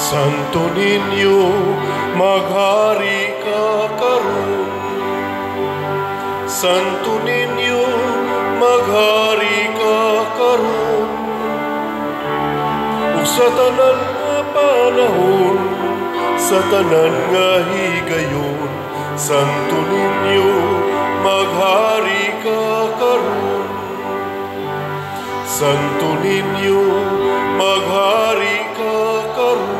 Santo Niño, maghari ka karon. Santo Niño, maghari ka karon. Ug sa tanan nga panahon, sa tanan nga higayon, Santo Niño, maghari ka karon. Santo Niño, maghari ka karon.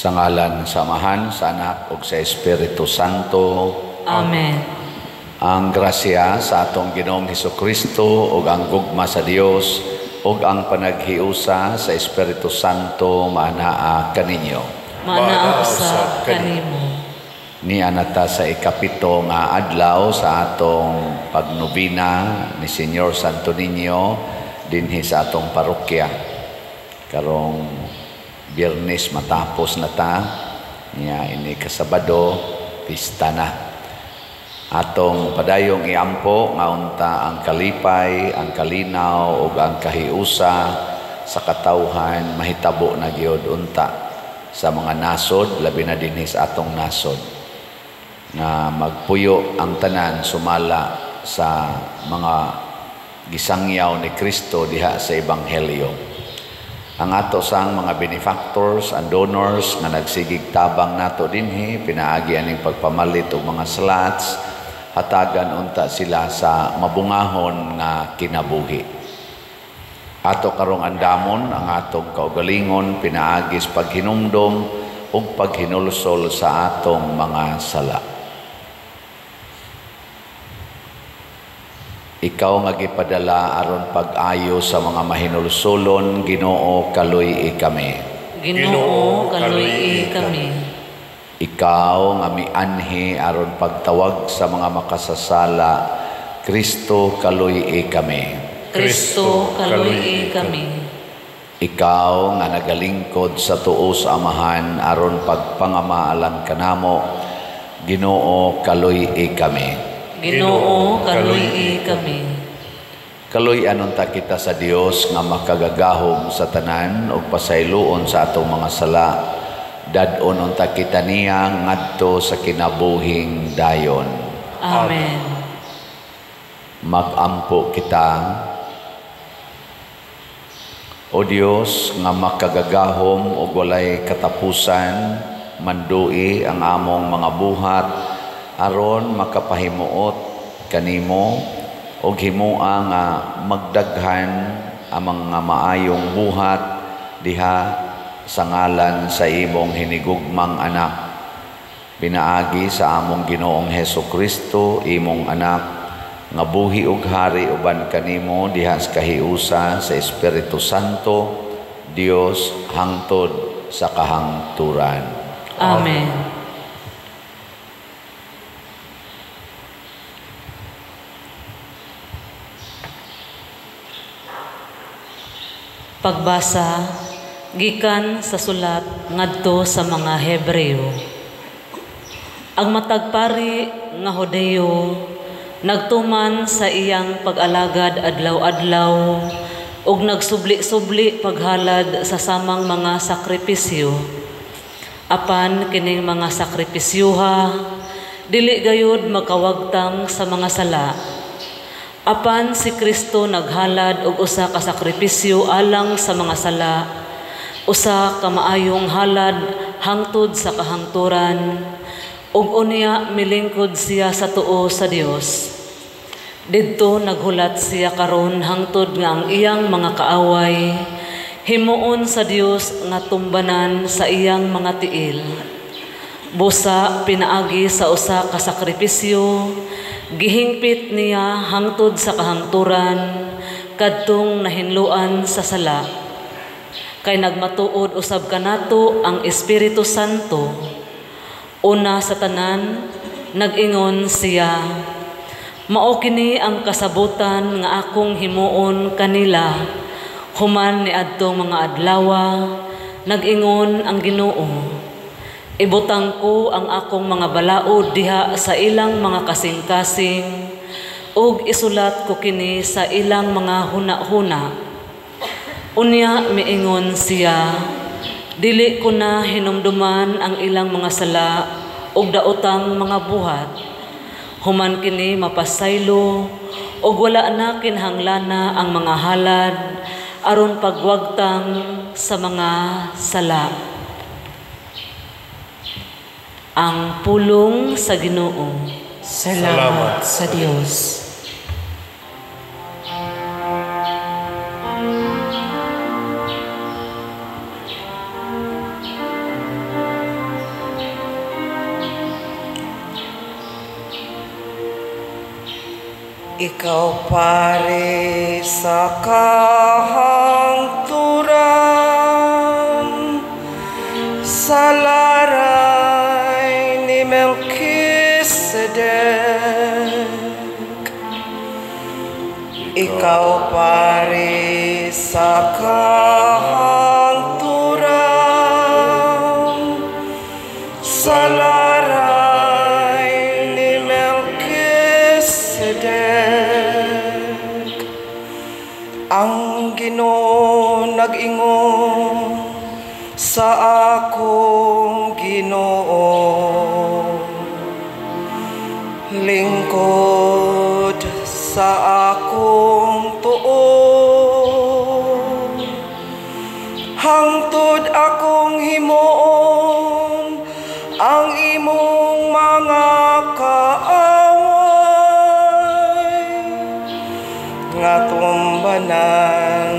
Sa ngalan sa Amahan, sa Anak ug sa Espiritu Santo. Amen. Ang grasya sa atong Ginoong Hesukristo ug ang gugma sa Dios ug ang panaghiusa sa Espiritu Santo maanaa kaninyo. Maanaa usab kanimo. Niya nata sa ikapito nga adlaw sa atong pagnobina ni Señor Santo Niño dinhi sa atong parokya. Karong Biyernes matapos na ta, niya ini kasabado, pista na. Atong padayong iampo nga unta ang kalipay, ang kalinaw ug ang kahiusa sa katawhan mahitabo na gyud unta sa mga nasod, labi na dinhi sa atong nasod, nga magpuyo ang tanan sumala sa mga gisangyaw ni Kristo diha sa Ebanghelyo. Ang ato sang mga benefactors and donors nga nagsigig tabang nato dinhi pinaagi aning pagpamalit og mga slots, hatagan unta sila sa mabungahon nga kinabuhi. Ato karong andamon ang atong kaugalingon pinaagi sa paghinumdom ug paghinulsol sa atong mga sala. Ikaw nga gipadala aron pag-ayo sa mga mahinulsulon, Ginoo, kaluy-i kami. Ginoo, kaluy-i kami. Ikaw nga mianhi aron pagtawag sa mga makasasala, Kristo, kaluy-i kami. Kristo, kaluy-i kami. Ikaw nga nagalingkod sa tuo sa Amahan aron pagpangamaalan kanamo, Ginoo, kaluy-i kami. Ginoo, kaluy-i kami. Kaluy-anon ta kita sa Dios nga makagagahom sa tanan ug pasayloon sa atong mga sala. Dad-on unta kita niya ngadto sa kinabuhing dayon. Amen. Mag-ampo kita. O Dios nga makagagahom ug walay katapusan, mandui ang among mga buhat aron makapahimuot kanimo og himoa nga magdaghan ang mga maayong buhat diha sa ngalan sa imong hinigugmang anak, pinaagi sa among Ginoong Hesukristo, imong anak nga buhi ug hari uban kanimo diha sa kahiusa sa Espiritu Santo, Dios hangtod sa kahangturan. Amen. Pagbasa gikan sa sulat ngadto sa mga Hebreo. Ang matag pari nga Hudyo nagtuman sa iyang pag-alagad adlaw-adlaw ug nagsubli-subli paghalad sa samang mga sakripisyo. Apan kining mga sakripisyuha dili gayud makawagtang sa mga sala. Apan si Kristo naghalad og usa ka sakripisyo alang sa mga sala, usa ka maayong halad hangtod sa kahangturan, ug unya milingkod siya sa tuo sa Dios. Didto naghulat siya karon hangtod nga ang iyang mga kaaway himuon sa Dios nga tumbanan sa iyang mga tiil. Busa pinaagi sa usa ka sakripisyo, gihingpit niya hangtod sa kahangturan kadtong nahinloan sa sala. Kay nagmatuod usab kanato ang Espiritu Santo. Una sa tanan, nag-ingon siya, mao kini ang kasabutan nga akong himuon kanila human niadtong mga adlawa, nag-ingon ang Ginoo. Ibutang ko ang akong mga balaod diha sa ilang mga kasing-kasing, ug isulat ko kini sa ilang mga huna-huna. Unya miingon siya, dili ko na hinumduman ang ilang mga sala ug daotang mga buhat. Human kini mapasaylo ug wala na kinhanglana ang mga halad aron pagwagtang sa mga sala. Ang pulong sa Ginoo. Salamat sa Dios. Ikaw pare sa kahangturan, sa laray ni Melchizedek. Ikaw pare sa kahangturan, sa laray ni Melchizedek. Ang Ginoo nag-ingon sa akong Ginoo, lingkod sa akong tuo, hangtod akong himuon ang imong mga kaaway nga tumbanan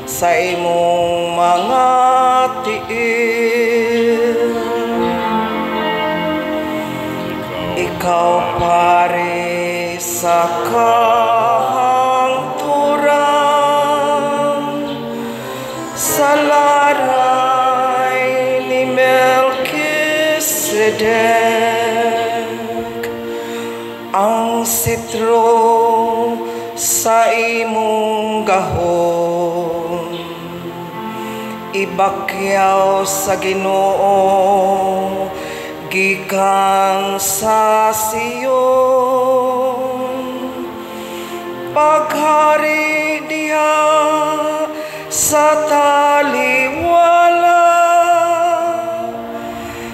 sa imong mga tiil. Ikaw pare sa kahangturan, sa laray ni Melchizedek, ang sitro sa imong gahom, ibakyaw sa Ginoo gikan sa Sion. Paghari diha sa taliwala,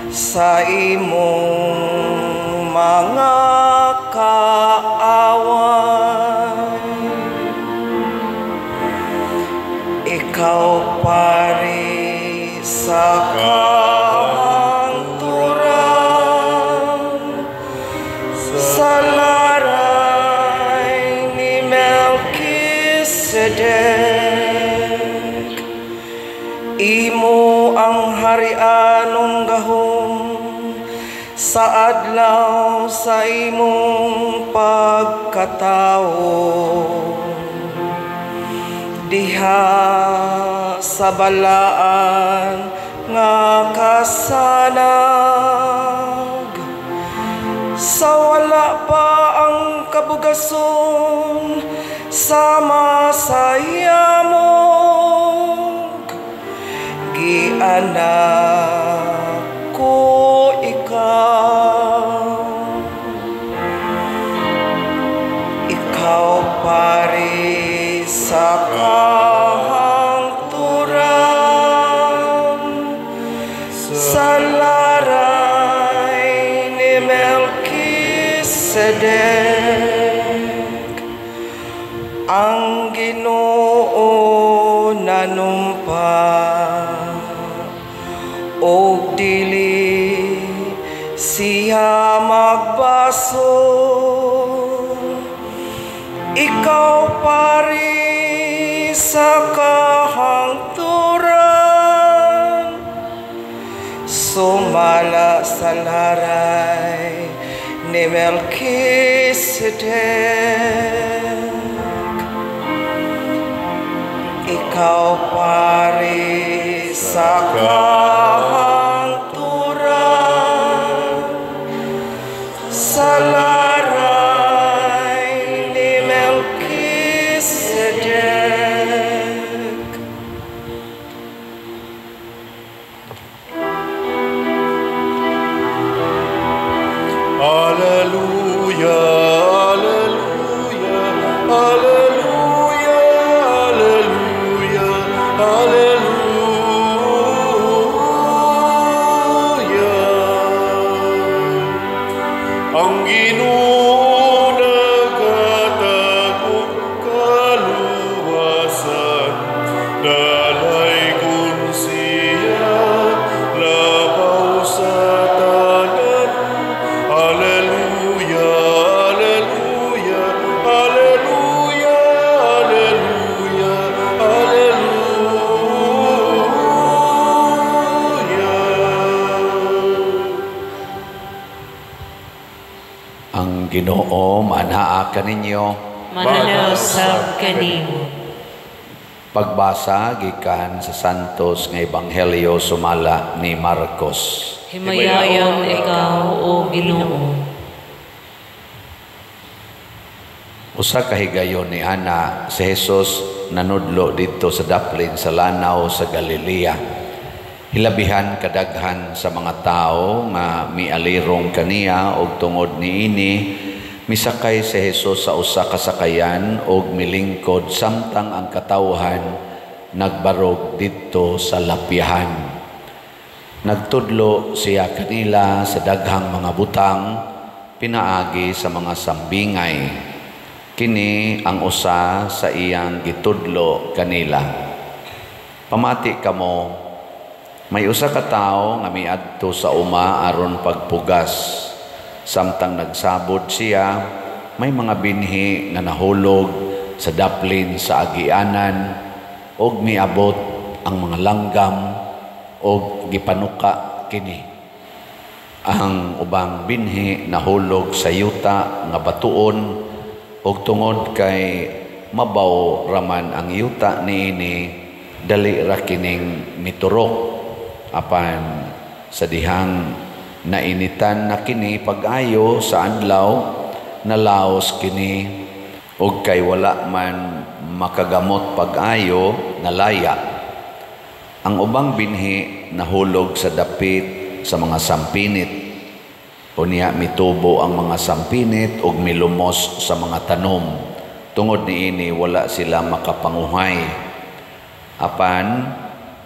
sa imong mga kaaway. Ikaw pare sa kahangturan, sa laray ni Melchizedek. Imo ang harianong gahom sa adlaw sa imong pagkatawo. Diha sa balaan nga kasanag, sa wala pa ang kabugason sa masayamog, gianak ko ikaw. Ikaw pare sa kahangturan, sa laray ni Melchizedek. Ang Ginoo nanumpa og dili siya magbasol. Ikaw pare sa kahangturan, sumala sa laray ni Melchizedek. Ikaw pare sa kahangturan, sa laray ni Melchizedek. Alleluia, alleluia, alleluia, alleluia. Ginoo, maanaa kaninyo. Mananaw sab kanimo. Pagbasa gikan sa Santos nga Ebanghelyo sumala ni Marcos. Himayaon ikaw, o Ginoo. Usa ka higayon ni ana si Jesus nanudlo didto sa daplin sa lanaw sa Galilea. Hilabihan kadaghan sa mga tawo nga mialirong kaniya og tungod niini misakay si Jesus sa usa ka sakayan og milingkod samtang ang katawhan nagbarog didto sa lapyahan. Nagtudlo siya kanila sa daghang mga butang pinaagi sa mga sambingay. Kini ang usa sa iyang gitudlo kanila. Pamati kamo, may usa ka tawo nga miadto sa uma aron pagpugas. Samtang nagsabod siya, may mga binhi nga nahulog sa daplin sa agianan og miabot ang mga langgam og gipanuka kini. Ang ubang binhi nahulog sa yuta nga batuon og tungod kay mabaw raman ang yuta niini, dali ra kining miturok. Apan sa dihang nainitan na kini pag-ayo sa adlaw, nalaos kini og kay wala man makagamot pag-ayo, nalaya. Ang ubang binhi nahulog sa dapit sa mga sampinit. Unya mitubo ang mga sampinit og milumos sa mga tanom. Tungod niini wala sila makapanguhay. Apan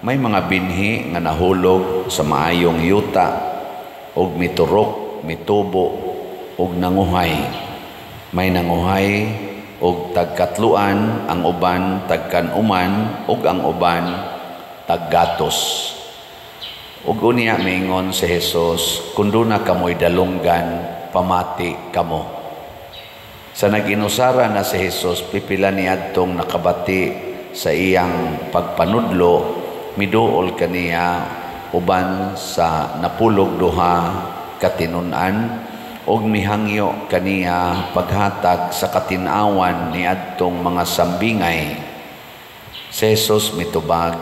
may mga binhi nga nahulog sa maayong yuta og miturok, mitubo og nanguhay. May nanguhay og tagkatluan, ang uban tagkanuman, og ang uban taggatos. Ug unya miingon si Jesus, kun duna kamoy dalunggan, pamati kamo. Sa nag-inusara na si Jesus, pipila niadtong nakabati sa iyang pagpanudlo, miduol kaniya uban sa napulog duha katinun-an og mihangyo kaniya paghatag sa katin-awan niadtong mga sambingay. Si Jesus mitubag,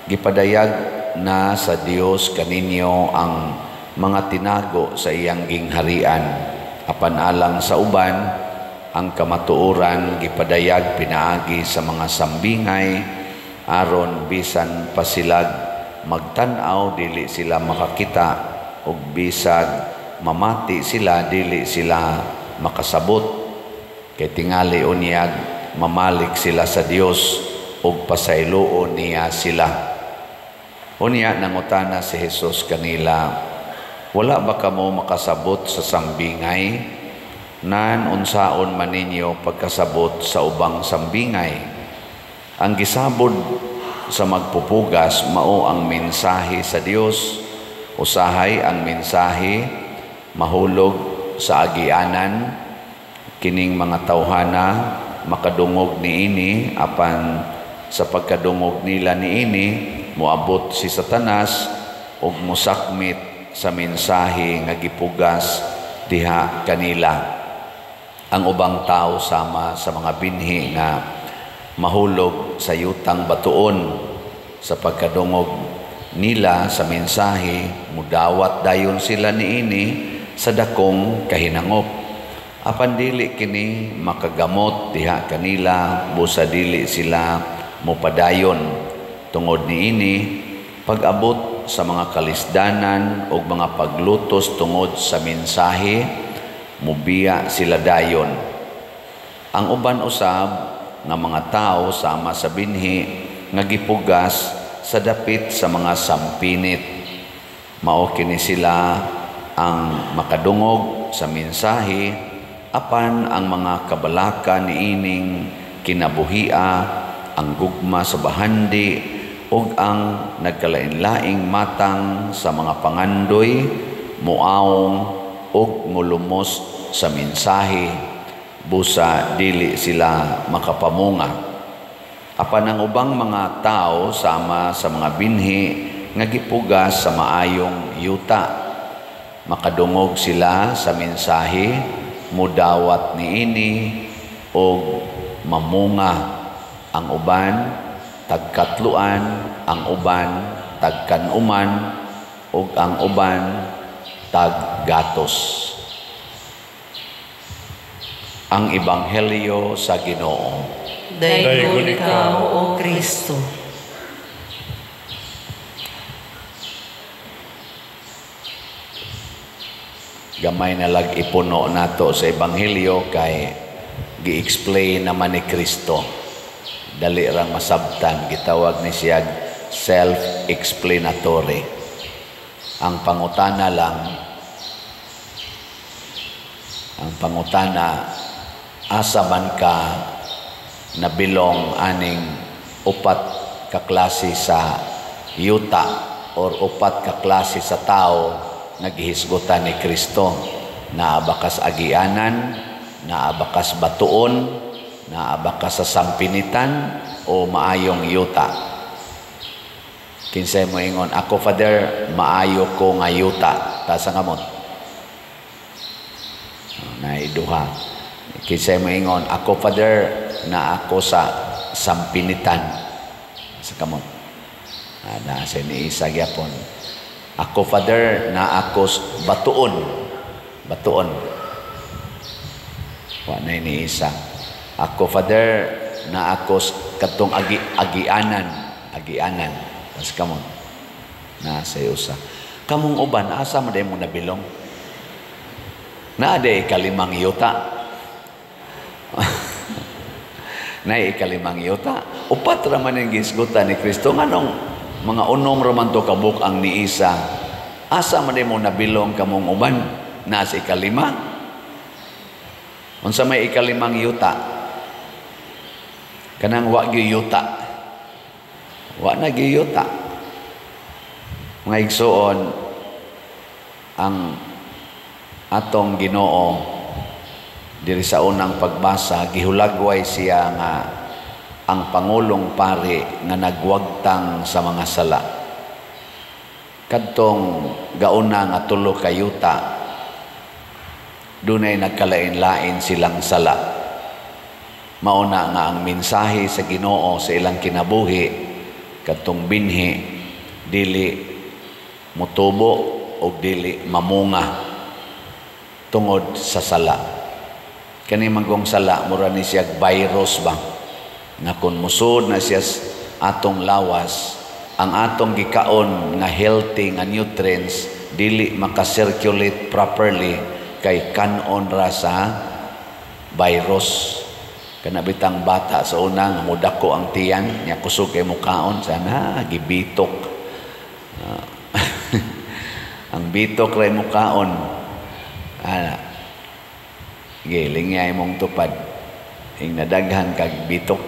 gipadayag na sa Dios kaninyo ang mga tinago sa iyang gingharian. Apan alang sa uban, ang kamatuoran gipadayag pinaagi sa mga sambingay, aron bisan pasilag magtan-aw dili sila makakita, ug bisag mamati sila dili sila makasabot. Kay tingali unyag mamalik sila sa Dios ug pasayloon niya sila. Unya nangutana si Jesus kanila, wala ba kamo makasabot sa sambingay? Nan unsaon man ninyo pagkasabot sa ubang sambingay? Ang gisabod sa magpupugas mao ang mensahe sa Dios. Usahay ang mensahe mahulog sa agianan, kining mga tawhana makadungog niini, apan sa pagkadungog nila niini moabot si Satanas ug mosakmit sa mensahe nga gipugas diha kanila. Ang ubang tao sama sa mga binhi nga mahulog sa yutang batuon, sa pagkadungog nila sa mensahe mudawat dayon sila niini sa dakong kahinangop. Apan dili kini makagamot diha kanila, busa dili sila mopadayon. Tungod niini, pag-abot sa mga kalisdanan ug mga paglutos tungod sa mensahe, mubiya sila dayon. Ang uban usab nga mga tao sama sa binhi nga gipugas sa dapit sa mga sampinit. Mao kini sila ang makadungog sa mensahe, apan ang mga kabalaka niining kinabuhia, ang gugma sa bahandi, ug ang nagkalain-laing matang sa mga pangandoy, muawong ug mulumos sa mensahe, busa dili sila makapamunga. Apan ang ubang mga tao sama sa mga binhi nga gipugas sa maayong yuta, makadungog sila sa mensahe, mudawat niini og mamunga, ang uban tagkatluan, ang uban tagkanuman, ug ang uban taggatos. Ang Ebanghelyo sa Ginoo. Daygon ikaw, O Kristo. Gamay na lag ipuno nato sa Ebanghelyo kay gi-explain naman ni Kristo. Dali rang masabtan, gitawag ni siya self-explanatory. Ang pangutana lang, ang pangutana, asa man ka nabilong aning upat ka klase sa yuta or upat ka klase sa tao naghihisgutan ni Kristo. Naa ba kas agianan, naa ba kas batuon, naa ba kas sa sampinitan o maayong yuta. Kinsay mo ingon, ako Father, maayo ko nga yuta. Taas ang kamot. Naiduha. Kinsay mo ingon, ako Father, na ako sa sampinitan. Sa kamot. Na sa ni isa gyapon. Ako Father, na ako batuon. Batuon. Wa na ni isa. Ako Father, na ako katong agianan, agianan. Tas kamon. Na sa usa. Kamong uban asa man mo nabilong? Naa day ikalimang yuta. Na ikalimang yuta. Upat ra man ang gisgutan ni Kristo. Nganong mga unom ra man to kabuk ang niisa. Asa man mo nabilong kamong uban? Na sa ikalima. Unsa may ikalimang yuta? Kanang wa gyud yuta. Wa na gyud yuta. Mga igsuon, ang atong Ginoo diri sa unang pagbasa, gihulagway siya nga ang pangulong pari nga nagwagtang sa mga sala. Kadtong gauna nga tulo ka yuta, dunay nagkalain-lain silang sala. Mauna nga ang mensahe sa Ginoo sa ilang kinabuhi, kadtong binhi dili mutubo o dili mamunga tungod sa sala. Kani manggong sala mura ni siya virus ba, nga kun musod na siya atong lawas, ang atong gikaon nga healthy nga nutrients dili makasirculate properly kay kanon ra sa virus. Kana bitang bata sa una nga mudako ang tiyan nya kusog kay mukaon sana gibitok. Ang bitok ray mukaon. Ana. Giling niya imong tupad. Ing nadaghan kag bitok.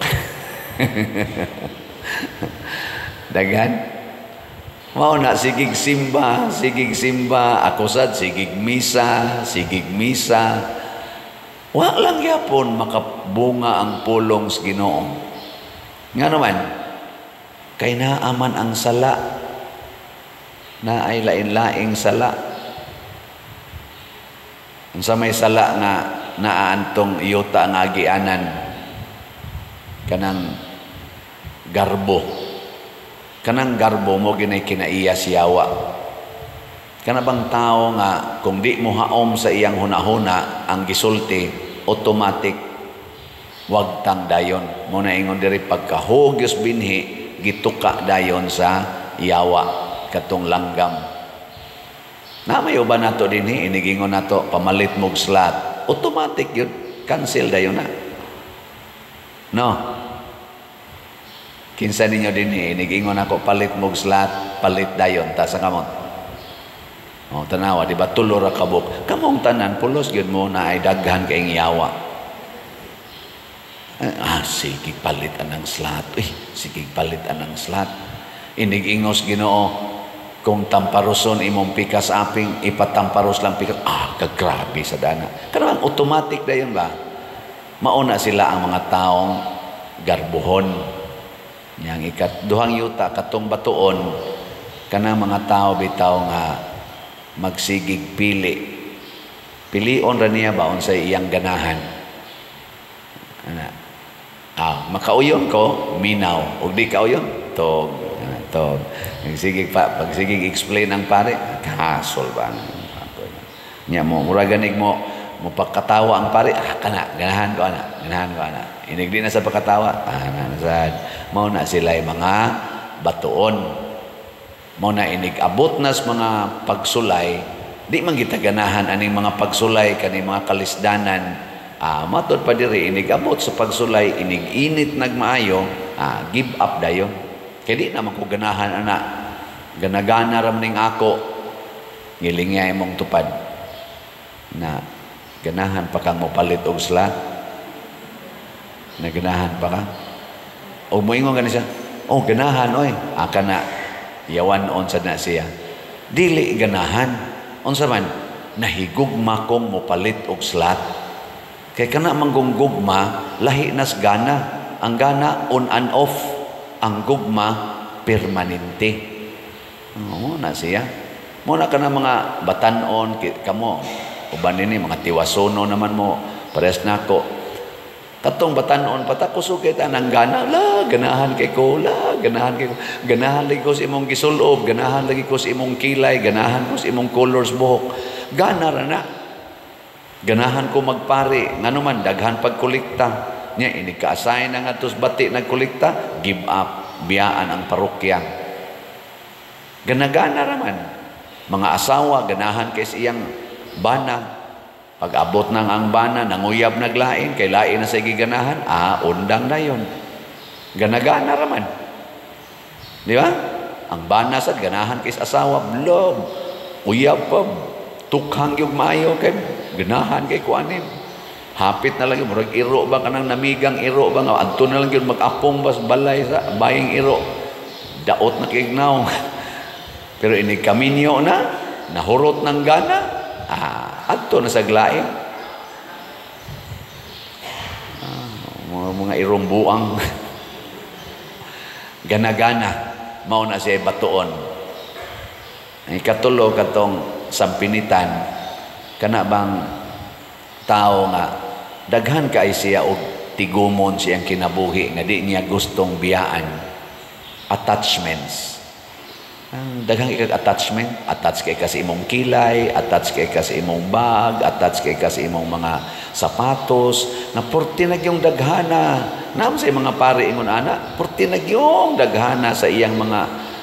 Daghan. Mao na sigig simba, ako sad sigig misa, sigig misa. Wa lang gyapon makabunga ang pulong sa Ginoo. Nga naman, kay naaman ang sala, naay lain-laing sala. Unsa may sala nga naantong yuta nga agianan, kanang garbo. Kanang garbo mo ginay kinaiya siyawa. Kana bang tao nga kung di mo haom sa iyang hunahuna ang gisulti, automatic wagtang dayon. Mo na ingon diri pagkahugyos binhi gituka dayon sa yawa katong langgam. Na may uban nato dinhi inigingon nato pamalit mog slot, automatic yun cancel dayon na. No. Kinsa ninyo dinhi inigingon ako palit mog slot, palit dayon ta sa kamot. O tanawa di ba tulo ra kabuk. Kamong tanan pulos gyud mo na ay daghan kay yawa. Ah, sige palit anang slot. Eh, sige palit anang slot. Inigingos Ginoo kung tamparoson imong pikas aping ipatamparos lang pikas. Ah, kagrabe sa dana. Kanang automatic dayon ba? Mauna sila ang mga taong garbuhon. Yang ikat duhang yuta katong batuon kanang mga tao bitaw nga magsigig pili. Pilion ra niya ba unsay iyang ganahan. Ana. Makauyon ko, minaw. Ug di kauyon, tog. Tog. Sige pa, pag sige explain ang pare, kasol ba? Nya mo, mura ganig mo, mo pagkatawa ang pare, kana, ganahan ko ana, ganahan ko ana. Inig di na sa pagkatawa, na sad. Mao na sila mga batuon. Mao na inig abot nas mga pagsulay, di man kita ganahan aning mga pagsulay kaning mga kalisdanan. Matod pa diri inig abot sa pagsulay, inig init nagmaayo, give up dayon. Kay di naman ko ganahan ana. Ganagana ra ning ako. Ngilingya imong tupad. Na ganahan pa kang mopalit og sla. Na ganahan pa ka. O moingon gani siya. Oh, ganahan oy. Aka na yawan on sad na siya. Dili ganahan. Unsa man nahigugma kong mopalit og slat. Kay kana manggong gugma lahi nas gana. Ang gana on and off. Ang gugma permanente. Oo na siya. Mo na kana mga batan-on kamo uban nini mga tiwasono naman mo pares nako. Katong batan-on pata kusog kay tanang gana la ganahan kay ko la ganahan kay ko ganahan lagi ko sa imong gisulob, ganahan lagi ko sa imong kilay, ganahan ko sa imong colors buhok. Gana ra na. Ganahan ko magpari ngano man daghan pagkolekta. Nya inig ka-assign na nga tos bati nagkolekta, give up, biyaan ang parokya. Ganagana ra man. Mga asawa ganahan kay sa iyang bana. Pag-abot nang ang bana, nanguyab naglain, kay lain na sa giganahan, undang na yun. Ganagana raman. Di ba? Ang bana sad ganahan kay sa asawa, blog, uyab pa, tukhang yung maayo kay ganahan kay kuanin. Hapit na lang yun, murag iro ba kanang namigang iro ba nga adto na lang yun mag-apong bas balay sa baying iro. Daot na kignaw. Pero ini kaminyo na, nahurot ng gana, adto na sa glain. Mga irong buang. Gana-gana, mao na siya batuon. Ang ikatulo katong sampinitan, kana bang tao nga daghan kay siya og tigumon siyang kinabuhi nga di niya gustong biyaan. Attachments. Ang daghang ikag attachment, attach kay ka sa imong kilay, attach kay ka sa imong bag, attach kay ka sa imong mga sapatos, na porti na gyung daghana. Naam sa mga pare ingon ana, porti na gyung daghana sa iyang mga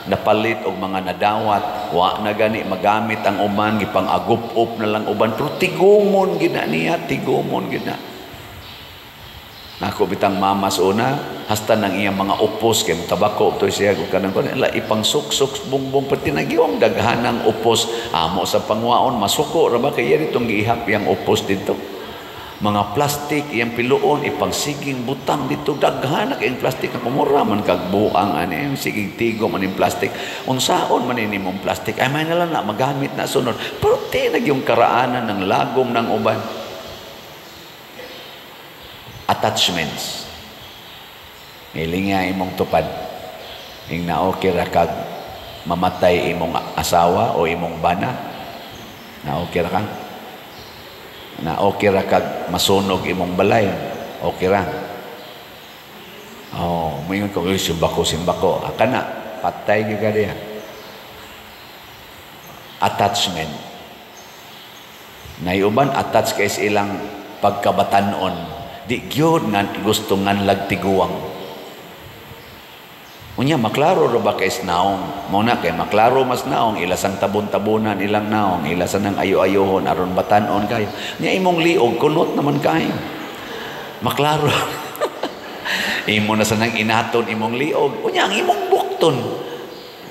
napalit og mga nadawat, wa na gani magamit ang uban, gipang agup-up na lang uban, pero tigumon gid na niya, tigumon gid na. Nako bitang mamas una, hasta nang iyang mga upos kay tabako to siya ug kanang kuan la ipang suksok bungbong pati nagyong daghanang upos amo sa pangwaon masuko ra ba kay iya ditong giihap iyang upos dito. Mga plastic iyang piluon ipangsiging butang dito daghana kay plastic ako mura man kag buang ani siging tigo man ning plastic unsaon man ini mong plastic ay may na lang na magamit na sunod pero ti nagyong karaanan ng lagom ng uban. Attachments. Ngilinga imong tupad. Ing naokir ra kag mamatay imong asawa o imong bana. Naokir ka. Naokir ra kag masunog imong balay. Okay ra. Oh, moingon ko, uy, simbako, simbako. Aka na, patay gyud ka diha. Attachment. Naiuban attach kay sa ilang pagkabatan-on. Di gyud nga gusto nganlag tiguang. Unya maklaro ra ba kay naong? Mao na kay maklaro mas naong ilasang tabon-tabonan ilang naong, ilasan ang ayo-ayohon aron batan-on kayo. Nya imong liog kunot naman kayo. Maklaro. Imo na sanang inaton imong liog. Unya ang imong bukton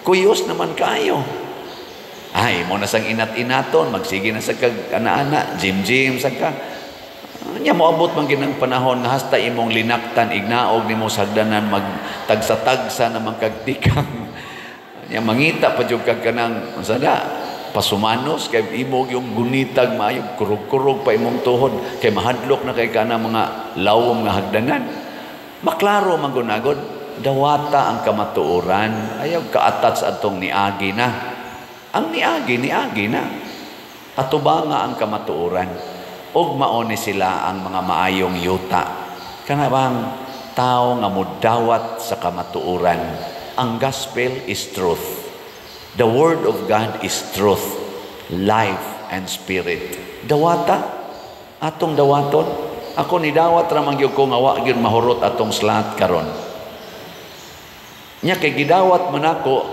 kuyos naman kayo. Ay, imo na sang inat-inaton, magsige na sa kag ana-ana, gym-gym sa ka. Nya moabot man ginang panahon nga hasta imong linaktan ignaog nimo sagdanan magtagsa-tagsa na man kag tikang. Nya mangita pa jud kag kanang unsa na pasumanos kay imo yung gunitag maayo kurog-kurog pa imong tuhod kay mahadlok na kay kana mga lawom nga hagdanan. Maklaro man gunagod dawata ang kamatuoran, ayaw ka-attach atong niagi na. Ang niagi, niagi na. Atubanga ang kamatuoran. Ug mao ni sila ang mga maayong yuta. Kana bang tao nga mudawat sa kamatuoran. Ang gospel is truth. The word of God is truth, life and spirit. Dawata, atong dawaton. Ako ni dawat ra man gyud ko nga wa gyud mahurot atong slot karon. Nya kay gidawat man ako,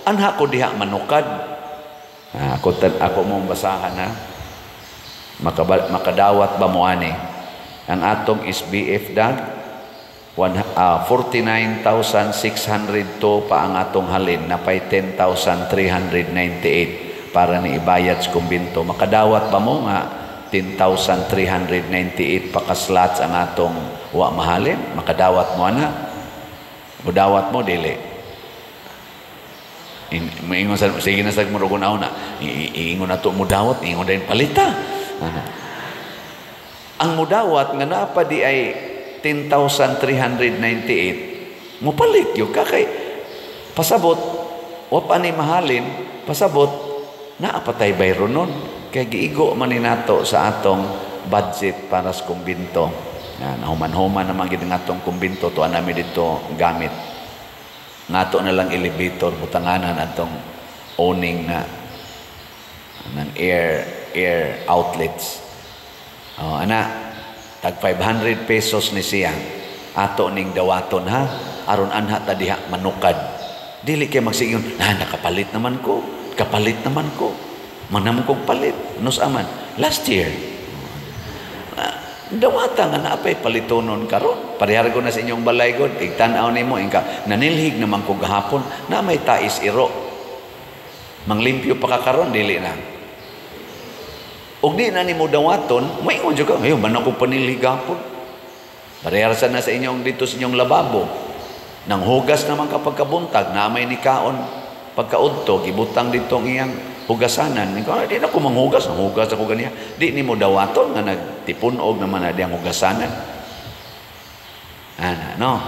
anha ko diha manukad. Ah, ako mong basahan ha. Makadawat ba mo ani? Ang atong SBF dag 49,602 pa ang atong halin, napay 10,398 para ni ibayad sa kumbinto. Makadawat ba mo nga 10,398 pa ka slots ang atong wa mahalin? Makadawat mo ana? Mudawat mo dili? Maingon sa sige na sa murugon na. Iingon na to mudawat, ingon din palita. Ana. Ang mudawat nga naa pa di ay 10,398, mupalit yun ka kay pasabot wa pa ni mahalin, pasabot naa pa tay bayro nun kay giigo man ni nato sa atong budget para sa kumbinto. Na nahuman-human naman gid ang atong kumbinto, tuan nami dito gamit ngato na lang elevator, butanganan atong owning na ng air outlets. Oh, ana, tag 500 pesos ni siya. Ato ning dawaton ha, aron anha ta diha manukad. Dili kay magsigon, na nakapalit naman ko, kapalit naman ko. Manam kong palit, nus aman last year. Dawata nga naapay palitonon karon. Parehar ko na sa inyong balay god, igtan-aw nimo ingka nanilhig naman ko gahapon na may tais iro. Manglimpyo pa ka karon, dili na. Og di na nimo dawaton, maingon jud ka, ayo man ako panilhig gahapon. Parehar sa na sa inyong dito sa inyong lababo. Nang hugas naman kapag kabuntag, na may nikaon pagkaudto, gibutang dito ang iyang hugasanan. Ikaw, ay, di na ko manghugas, nanghugas ako ganiya. Di nimo dawaton nga nagtipunog naman na diyang hugasanan. Ana, no?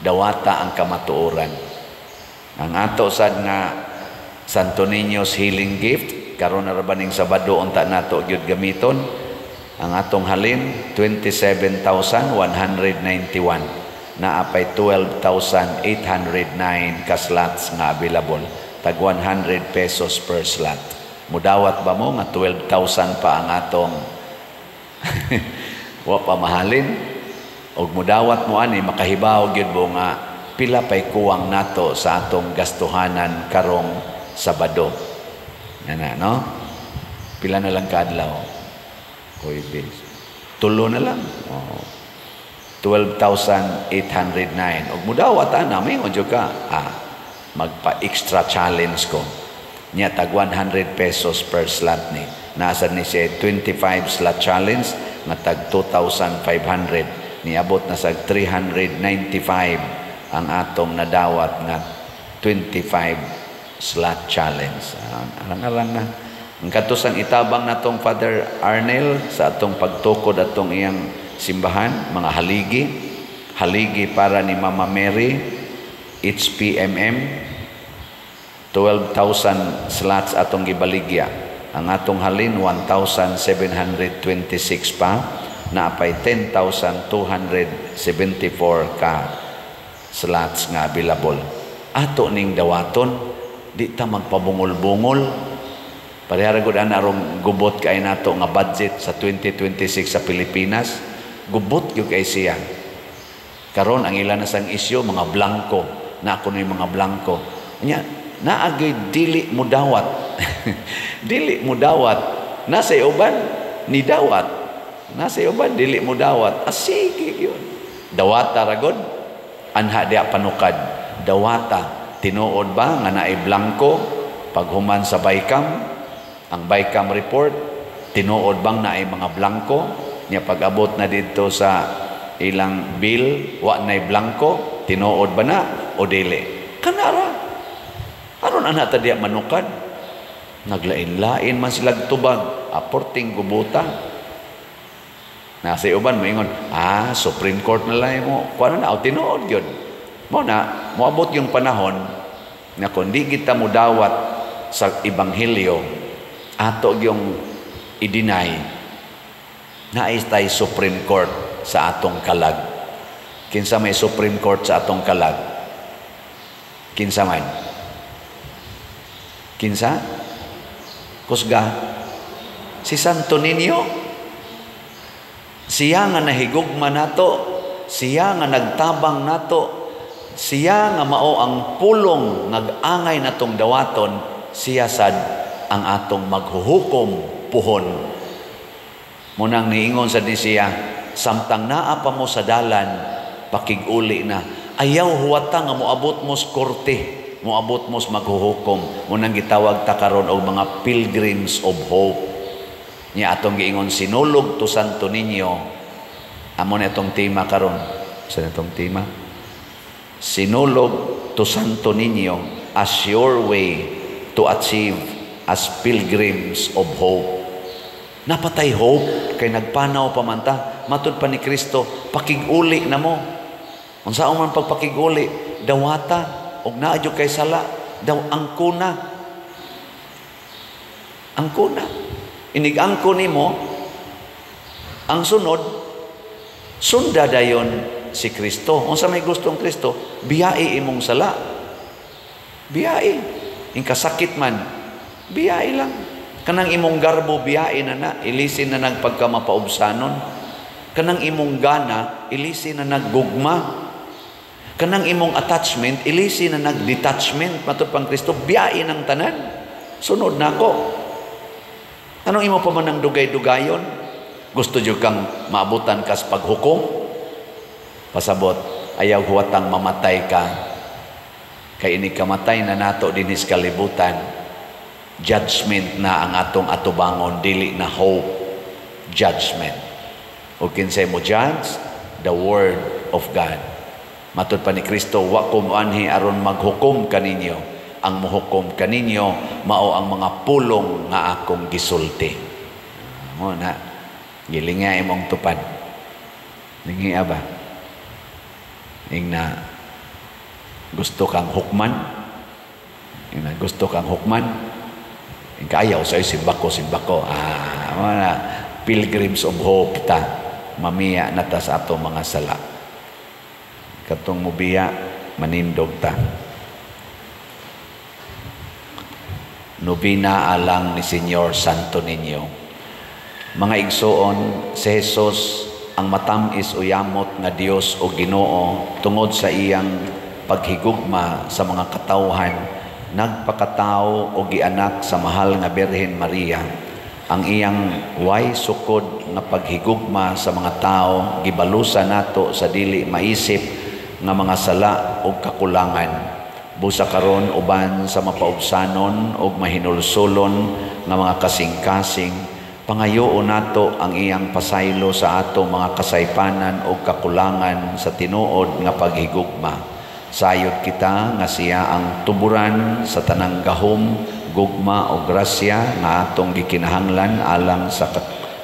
Dawata ang kamatuoran. Ang ato sad nga Santo Niño's Healing Gift, karon na ra ba ning Sabado unta nato gyud gamiton. Ang atong halin 27,191, naapay 12,809 ka slots nga available, tag 100 pesos per slot. Mudawat ba mo nga 12,000 pa ang atong wa pa mahalin? Og mudawat mo ani, makahibaw gyud mo nga pila pay kuwang nato sa atong gastuhanan karong Sabado. Ana, no? Pila na lang kaadlaw? Huwebes. Tulo na lang. Oh. 12,809. Og mudawat ana, may jud ka. Magpa-extra challenge ko. Nya tag 100 pesos per slot ni. Nasa ni siya 25 slot challenge nga tag 2,500. Niabot na sa 395 ang atong nadawat nga 25 slot challenge. Arang-arang na. Ang katusang itabang natong Father Arnel sa atong pagtukod atong iyang simbahan, mga haligi, haligi para ni Mama Mary, HPMM, 12,000 slots atong gibaligya. Ang atong halin 1,726 pa, naapay 10,274 ka slots nga available. Ato ning dawaton, di ta magpabungol-bungol. Parehara gud ana arong gubot kay nato nga budget sa 2026 sa Pilipinas. Gubot gyud kay siya. Karon ang ila na sang isyu mga blanko, na ako ni mga blanko. Nya naagay dili mudawat. Dili mudawat. Nasa uban ni dawat. Nasa uban dili mudawat. Asige gyud. Dawata ra gud. Anha diha panukad. Dawata tinuod ba nga naay blanko paghuman sa BICAM? Ang BICAM report, tinuod bang naay mga blanko? Nya pag-abot na dito sa ilang bill, wa na'y blanko, tinuod ba na o dili? Kanara. Aron ana ta diya manukad. Naglain-lain man silag tubag, aporting gubuta. Nasa uban moingon, Supreme Court na lang mo. Kuan na, o tinuod gyud. Mo na, moabot yung panahon na kung di kita mudawat sa ebanghelyo, ato yung i-deny. Naay tay Supreme Court sa atong kalag. Kinsa may Supreme Court sa atong kalag? Kinsa man? Kinsa? Kusga? Si Santo Niño. Siya nga nahigugma nato, siya nga nagtabang nato, siya nga mao ang pulong nag-angay natong dawaton, siya sad ang atong maghuhukom puhon. Munang niingon sad ni siya, samtang naa pa mo sa dalan, pakig-uli na. Ayaw huwata nga moabot mo sa korte, moabot mo sa maghuhukom. Munang gitawag ta karon og mga pilgrims of hope. Nya atong giingon sinulog to Santo Niño. Amo na itong tema karon. Sa itong tema? Sinulog to Santo Niño as your way to achieve as pilgrims of hope. Napatay hope kay nagpanaw pa man ta, matud pa ni Kristo, pakig-uli na mo. Unsa man pagpakig-uli, dawata og naa jud kay sala, daw angkona. Angkona. Inig-angko nimo ang sunod, sunda dayon si Kristo. Unsa may gustong Kristo, biyai imong sala. Biyai. Inkasakit man, biyai lang. Kanang imong garbo, biyai na na. Ilisin na nagpagkamapaubsanon. Kanang imong gana, ilisin na naggugma. Kanang imong attachment, ilisin na nagdetachment. Matud pang Kristo, biyai ng tanan. Sunod na ako. Anong imo pa man ang dugay-dugayon? Gusto jud kang maabutan kas paghukom? Pasabot, ayaw huwatang mamatay ka. Kay ini kamatay na nato dinhi sa kalibutan. Judgment na ang atong atubangon, dili na hope. Judgment. O kinsay mo judge? The word of God. Matud pa ni Kristo, wa ko moanhi aron maghukom kaninyo. Ang muhukom kaninyo mao ang mga pulong nga akong gisulti. Mo na gilinga imong tupad. Lingia ba? Ingna gusto kang hukman? Ingna gusto kang hukman? Ingkaayaw sa simbako, simbako. Mo na pilgrims of hope ta. Mamiya na ta sa atong mga sala. Katong mubiya manindog ta. Nobina alang ni Señor Santo Niño. Mga igsoon, si Jesus ang matamis o yamot nga Dios o Ginoo tungod sa iyang paghigugma sa mga katawhan, nagpakatao o gianak sa mahal nga Birhen Maria. Ang iyang way sukod nga paghigugma sa mga tao gibalusa nato sa dili maisip nga mga sala o kakulangan. Busa karon uban sa mapaubsanon og mahinulsulon nga mga kasing-kasing, pangayoon nato ang iyang pasaylo sa ato mga kasaypanan og kakulangan sa tinuod nga paghigugma. Sayod kita nga siya ang tuburan sa tanang gahom, gugma o grasya nga atong gikinahanglan alang sa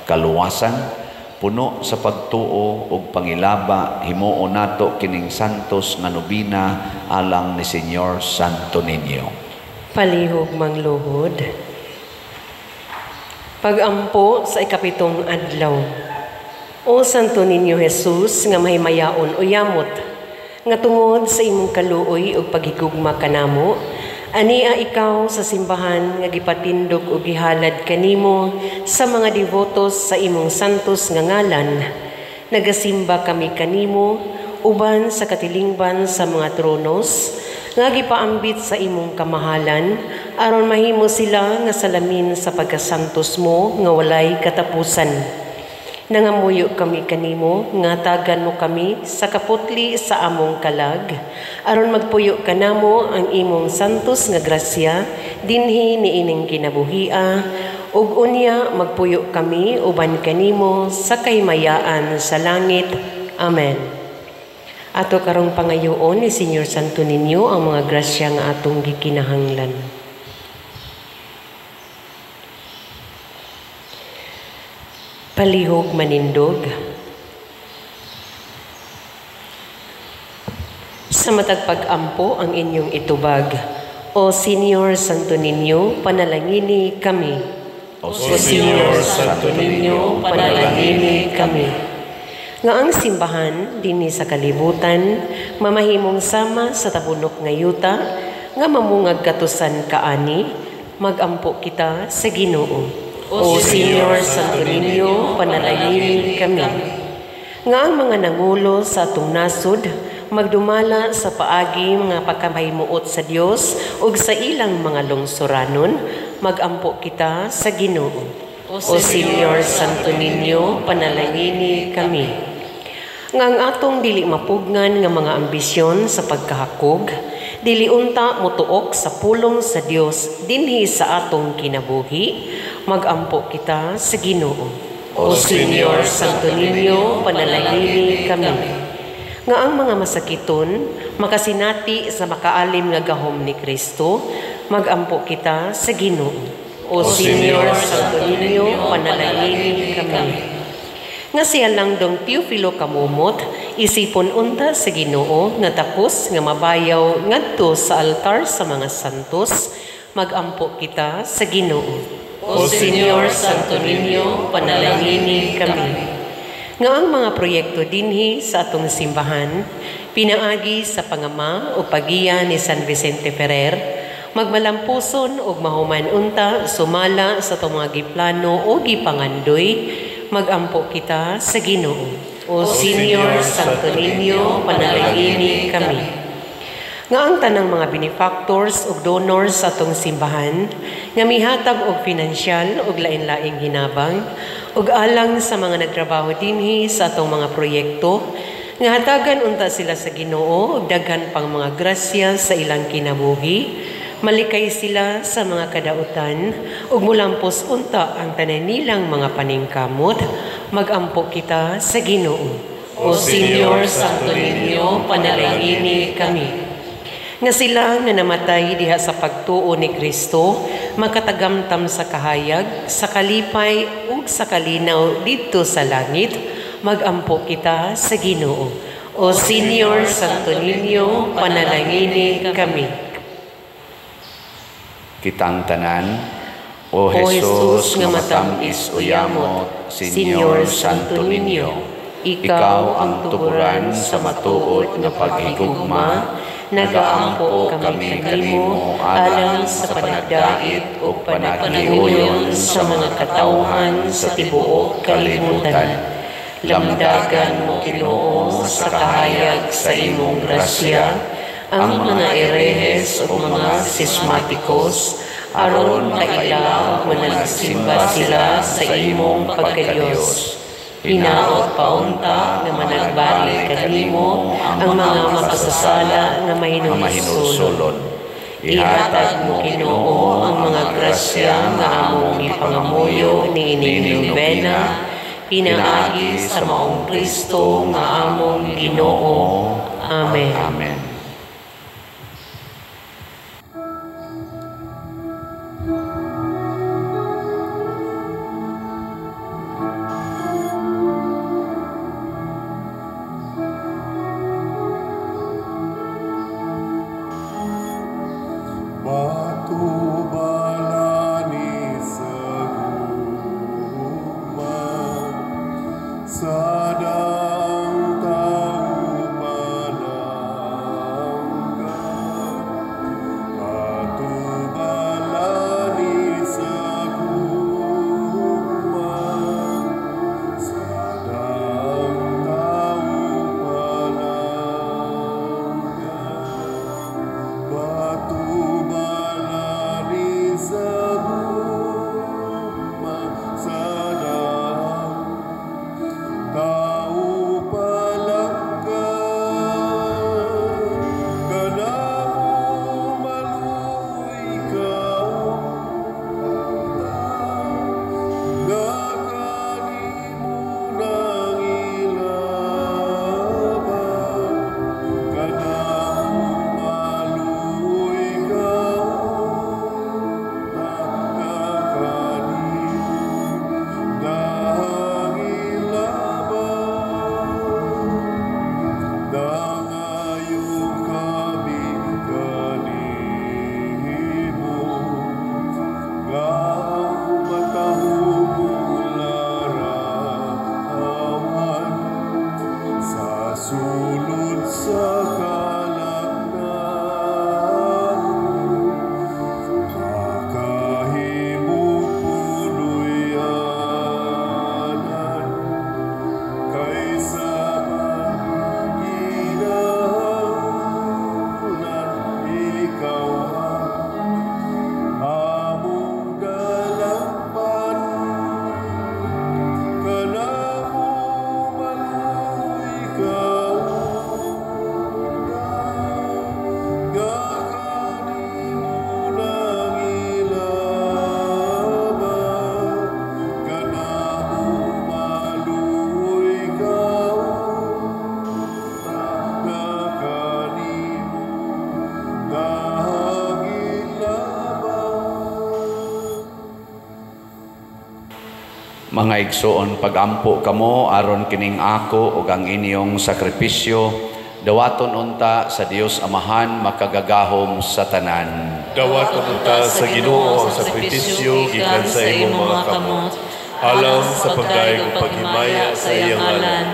kaluwasan. Puno sa pagtuo ug pangilaba, himuon nato kining santos nga nobina alang ni Señor Santo Niño. Palihog mangluhod. Pagampo sa 7 adlaw. O Santo Niño Jesus nga mahimayaon o yamot, nga tungod sa imong kaluoy ug paghigugma kanamo, ania ikaw sa simbahan nga gipatindog og gihalad kanimo sa mga devotos sa imong santos nga ngalan. Nagasimba kami kanimo uban sa katilingban sa mga tronos nga gipaambit sa imong kamahalan aron mahimo sila nga salamin sa pagkasantos mo nga walay katapusan. Nangamuyo kami kanimo nga tagan mo kami sa kaputli sa among kalag aron magpuyo kanamo ang imong santos nga grasya dinhi niining kinabuhia ug unya magpuyo kami uban kanimo sa kaymayaan sa langit. Amen. Ato karong pangayoon ni Señor Santo Niño ang mga grasya nga atong gikinahanglan. Palihog manindog. Sa matag pag-ampo ang inyong itubag, O Señor Santo Niño, panalangini kami. O O Señor Santo Niño, panalangini kami. Nga ang simbahan dinhi sa kalibutan mamahimong sama sa tabunok nga yuta nga mamungag katusan kaani, magampo kita sa Ginoo. O Señor Santo Niño, panalangini kami. Nga ang mga nangulo sa atong nasod magdumala sa paagi mga pagkamahimuot sa Dios ug sa ilang mga lungsuranon, magampo kita sa Ginoo. O Señor Santo Niño, panalangini kami. Nga ang atong dili mapugnan nga mga ambisyon sa pagkahakog, dili unta motuok sa pulong sa Dios dinhi sa atong kinabuhi, magampo kita sa Ginoo. O Señor Santo Niño, panalangini kami. Nga ang mga masakiton makasinati sa makaalim nga gahom ni Kristo, magampo kita sa Ginoo. O Señor Santo Niño, panalangini kami. Nga siya lang dong Teofilo Kamumot, isipon unta sa Ginoo nga takos nga mabayaw ngadto sa altar sa mga santos, magampo kita sa Ginoo. O Señor Santo Niño, panalangini kami. Nga ang mga proyekto dinhi sa atong simbahan, pinaagi sa pangama o pagiya ni San Vicente Ferrer, magmalampuson og mahuman unta sumala sa atong mga giplano o gipangandoy, magampo kita sa Ginoo. O Señor Santo Niño, panalangini kami. Nga ang tanang mga benefactors ug donors sa atong simbahan nga mihatag og pinansyal ug lain-laing hinabang ug alang sa mga nagtrabaho dinhi sa atong mga proyekto, nga hatagan unta sila sa Ginoo ug daghan pang mga grasya sa ilang kinabuhi, malikay sila sa mga kadautan ug mulampos unta ang tanan nilang mga paningkamot, magampo kita sa Ginoo. O Señor Santo Niño, panalangini kami. Nga sila nga namatay diha sa pagtuo ni Kristo, makatagamtam sa kahayag, sa kalipay ug sa kalinaw didto sa langit, magampo kita sa Ginoo. O Señor Santo Niño, panalangini kami. Kitang tanan, O Jesus nga matam-is uyamot, Señor Santo Niño, ikaw ang tuburan sa matuod nga paghigugma, nagaampo kami kanimo alang sa panagdait ug panaghiuyon sa mga katawhan sa tibuok kalibutan. Lamdagan mo Ginoo sa kahayag sa imong grasya ang mga erehes ug mga sismatikos, aron makaila ug managsimba sila sa imong pagkadiyos. Hinaot paunta nga managbalik kanimo ang mga makasasala nga mahinulsulon. Ihatag mo Ginoo ang mga grasya nga among gipangamuyo niining nobena, pinaagi sa maong Kristo nga among Ginoo. Amen. Amen. Batu balani Mga igsoon, pagampo kamo aron kining ako ug ang inyong sakripisyo dawaton unta sa Dios Amahan makagagahom sa tanan. Dawaton unta sa Ginoo ang sakripisyo gikan sa imong mga kamot, alang sa pagdayeg ug paghimaya sa iyang ngalan,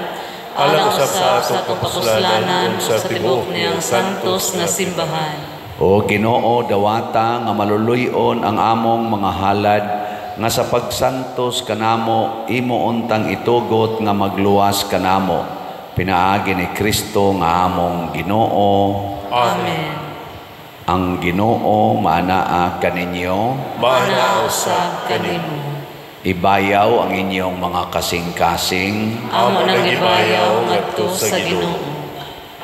alang usab sa atong kapuslanan ug sa tibuok niyang santos nga simbahan. O Ginoo, dawata nga maluluy-on ang among mga halad nga sa pagsantos kanamo imo untang itugot nga magluwas kanamo, pinaagi ni Kristo nga among Ginoo. Amen. Ang Ginoo maanaa kaninyo, maanaa usab kanimo. Ibayaw ang inyong mga kasing-kasing, amo nang ibayaw ngadto sa Ginoo.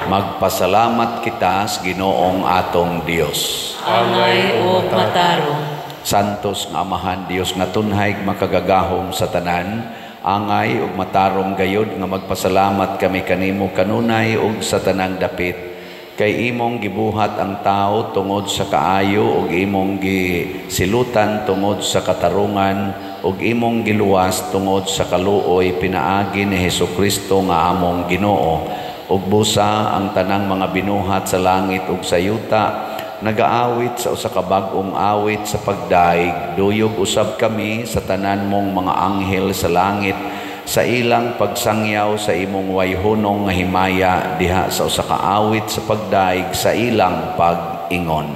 Magpasalamat kita sa Ginoong atong Dios. Angay ug matarong. Santos nga Amahan, Dios nga tunhay makagagahom sa tanan, angay ug matarong gayod nga magpasalamat kami kanimo kanunay ug sa tanang dapit, kay imong gibuhat ang tao tungod sa kaayo ug imong gisilutan tungod sa katarungan ug imong giluwas tungod sa kaluoy pinaagi ni Hesukristo nga among Ginoo. Ug busa ang tanang mga binuhat sa langit ug sa yuta nagaawit sa usa ka bag-ong awit sa pagdaig. Duyog usab kami sa tanan mong mga anghel sa langit sa ilang pagsangyaw sa imong wayhunong nga himaya diha sa usa ka awit sa pagdaig sa ilang pag-ingon.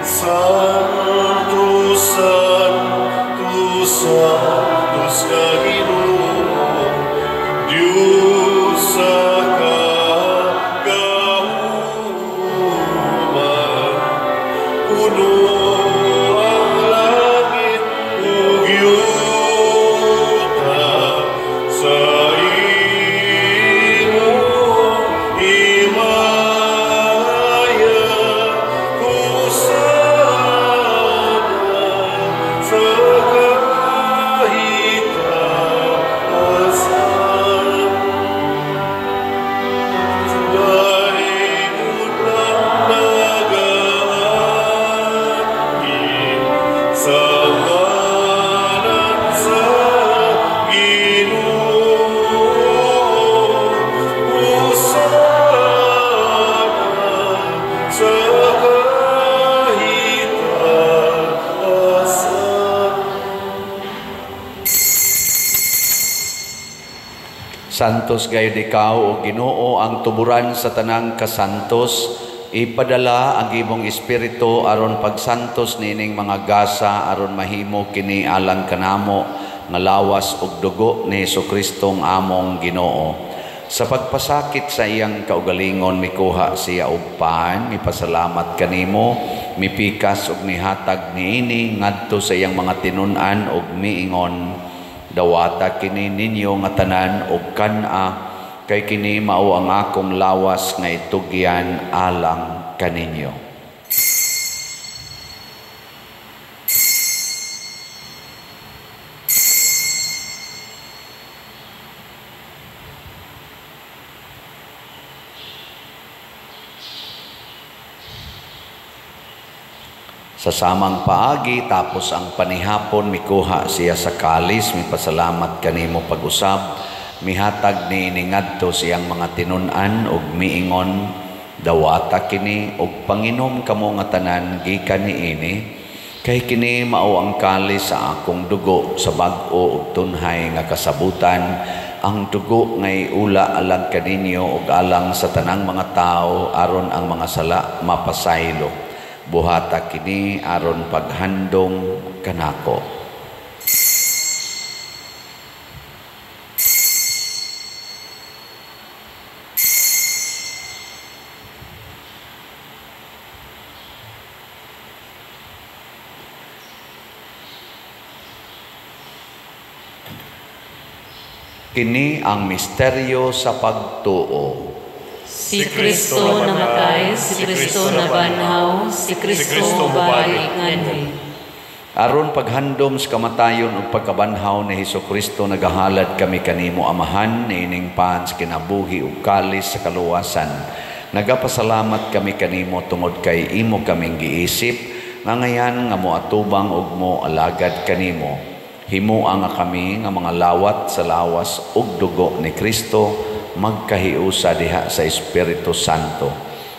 Santo, Santo, Santos nga Ginoo, Diyos sa kagahuman, puno ang langit ug yuta sa imong himaya. Hosana sa kahitasan. Dayon ang nagaanhi sa ngalan sa Ginoo. Hosana sa kahitasan. Santos gayud ikaw, o Ginoo, ang tuburan sa tanang kasantos. Ipadala ang imong espiritu aron pagsantos niining mga gasa aron mahimo kini alang kanamo nga lawas ug dugo ni Hesukristo among Ginoo. Sa pagpasakit sa iyang kaugalingon mikuha siya og pan, mipasalamat kanimo, mipikas ug mihatag niini ngadto sa iyang mga tinun-an ug miingon, dawata kini ninyo nga tanan og kan-a, kay kini mao ang akong lawas nga itugyan alang kaninyo. Sa samang paagi, tapos ang panihapon, mikuha siya sa kalis, mipasalamat kanimo pag-usab, mihatag niini ngadto siyang mga tinun-an ug miingon, dawata kini ug panginom kamo nga tanan gikan niini, kay kini mao ang kalis sa akong dugo sa bag-o ug tunhay nga kasabutan, ang dugo ngay ula alang kaninyo ug alang sa tanang mga tawo aron ang mga sala mapasaylo. Buhata kini aron paghandong kanako. Kini ang misteryo sa pagtuo. Si Kristo namatay, si Kristo nabanhaw, si Kristo mubalik nganhi. Aron paghandom sa kamatayon ug pagkabanhaw ni Hesukristo, nagahalad kami kanimo Amahan niining pan sa kinabuhi ug kalis sa kaluwasan. Nagapasalamat kami kanimo tungod kay imo kaming giisip nga ngayan nga moatubang ug mo alagad kanimo. Himoa nga kami nga mga lawat sa lawas ug dugo ni Kristo magkahiusa diha sa Espiritu Santo.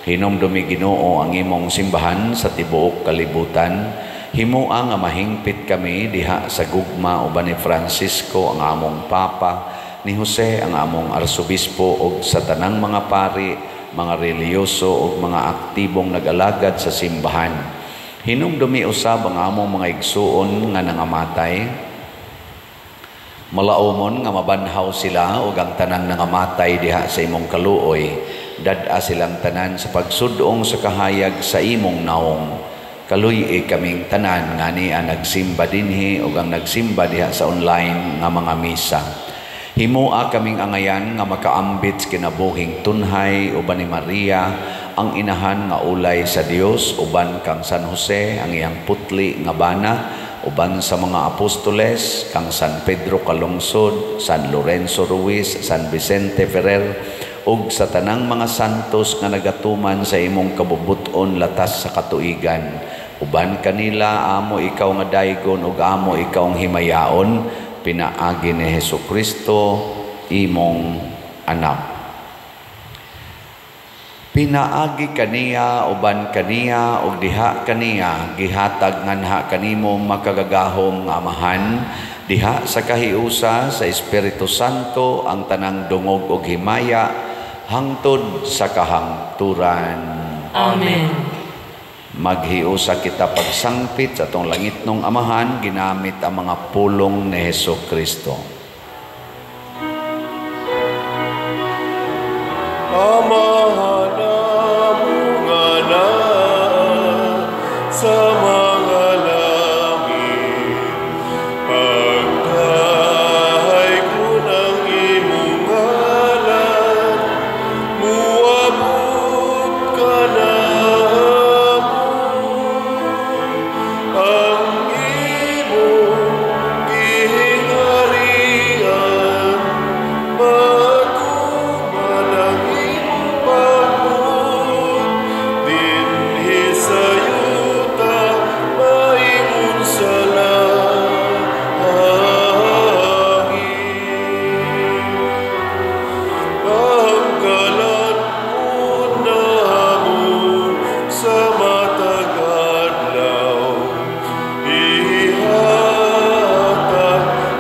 Hinumdumi, Ginoo, ang imong simbahan sa tibuok kalibutan. Himoa nga mahingpit kami diha sa gugma uban ni Francisco ang among Papa, ni Jose ang among Arsobispo ug sa tanang mga pari, mga relihiyoso ug mga aktibong nag-alagad sa simbahan. Hinumdumi usab ang among mga igsuon nga nangamatay. Malaumon nga mabanhaw sila ug ang tanang nangamatay diha sa imong kaluoy. Dad-a silang tanan sa pagsudong sa kahayag sa imong naong. Kaluy-i kaming tanan nga niya nagsimba dinhi ug ang nagsimba diha sa online nga mga misa. Himoa kaming angayan nga makaambit sa kinabuhing tunhay uban ni Maria ang inahan nga ulay sa Dios, uban kang San Jose ang iyang putli nga bana, uban sa mga apostoles kang San Pedro Calungsod, San Lorenzo Ruiz, San Vicente Ferrer ug sa tanang mga santos nga nagatuman sa imong kabubut-on latas sa katuigan. Uban kanila amo ikaw nga daygon ug amo ikaw ang himayaon, pinaagi ni Hesukristo imong anak. Pinaagi kaniya, uban kaniya ug diha kaniya gihatag nganha kanimo makagagahom nga Amahan diha sa kahiusa sa Espiritu Santo ang tanang dungog ug himaya hangtod sa kahangturan. Amen. Maghiusa kita pagsangpit sa atong langitnong Amahan ginamit ang mga pulong ni Hesukristo. Amahan among anak sa mga langit, pagdahay ko ng imong ngalan, muabot ka na mo, ang imong gihingarian, matuman ang imong pagbuot, dinhi sa yuta, maingon sa langit. Ang kalan-on namo sa matag adlaw, ihatag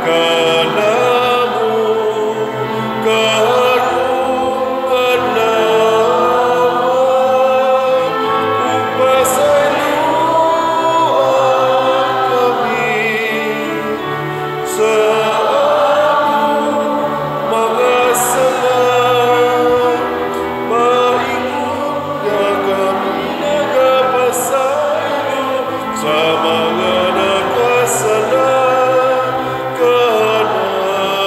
kanamo karong adlaw, ug pasayloa kami sa among mga sala, maingon nga kami nagapasaylo sa mga nakasala kanamo.